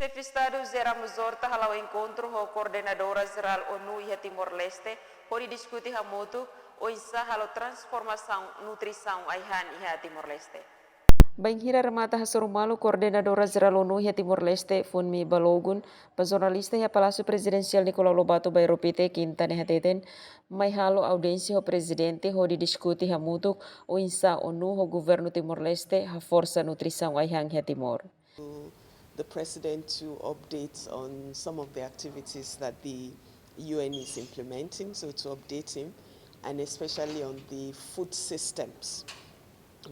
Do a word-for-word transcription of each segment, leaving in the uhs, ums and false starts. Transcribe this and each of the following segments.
Xefe Estadu José Ramos Horta hala'o enkontru ho Koordenadora Jerál ONU iha Timor-Leste, hodi diskute hamutuk oinsá halo transformasaun nutrisaun ai-han iha Timor-Leste. Bainhira remata hasoru malu Koordenadora Jerál ONU iha Timor-Leste, Funmi Balogun, ba jornalista iha Palásiu Prezidensiál Nicolau Lobato Bairro Pite, Kinta ne'e hateten, mai halo audiénsia ho Prezidente hodi diskute hamutuk oinsá ONU ho Governu Timor-Leste haforsa nutrisaun ai-han iha Timor. The president to update on some of the activities that the U N is implementing, so to update him, and especially on the food systems.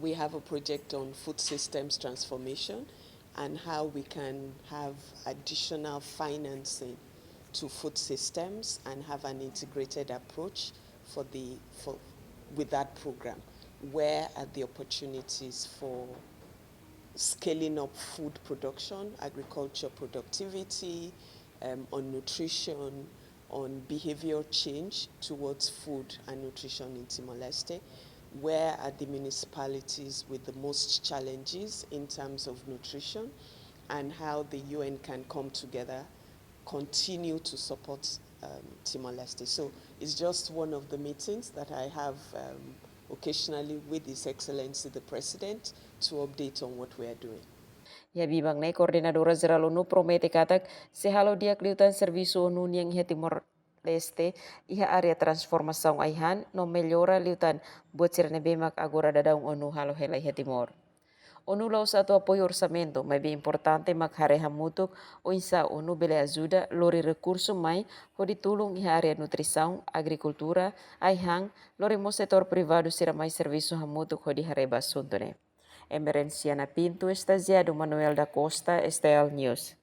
We have a project on food systems transformation and how we can have additional financing to food systems and have an integrated approach for the, for, with that program. Where are the opportunities for scaling up food production, agriculture productivity, um, on nutrition, on behavioral change towards food and nutrition in Timor-Leste? Where are the municipalities with the most challenges in terms of nutrition, and how the U N can come together, continue to support, um, Timor-Leste? So it's just one of the meetings that I have, um, occasionally with His Excellency the President to update on what we are doing. Iha biban ne'e, Koordenadora Jerál ONU promete katak sei halo di'ak liután servisu ONU nian iha Timor-Leste iha área transformasaun ai-han no mellora liután buat sira ne'ebé mak agora daudaun ONU halo hela iha Timor. ONU la'ós atu apoiu orsamentu, maibé importante mak haree hamutuk oinsá ONU bele ajuda lori rekursu mai hodi tulun iha área nutrisaun, agrikultura, ai-han, lori mós setór privadu sira mai servisu hamutuk hodi haree ba asuntu ne'e. Emerenciana Pinto, estajiadu Manuel da Costa, S T L News.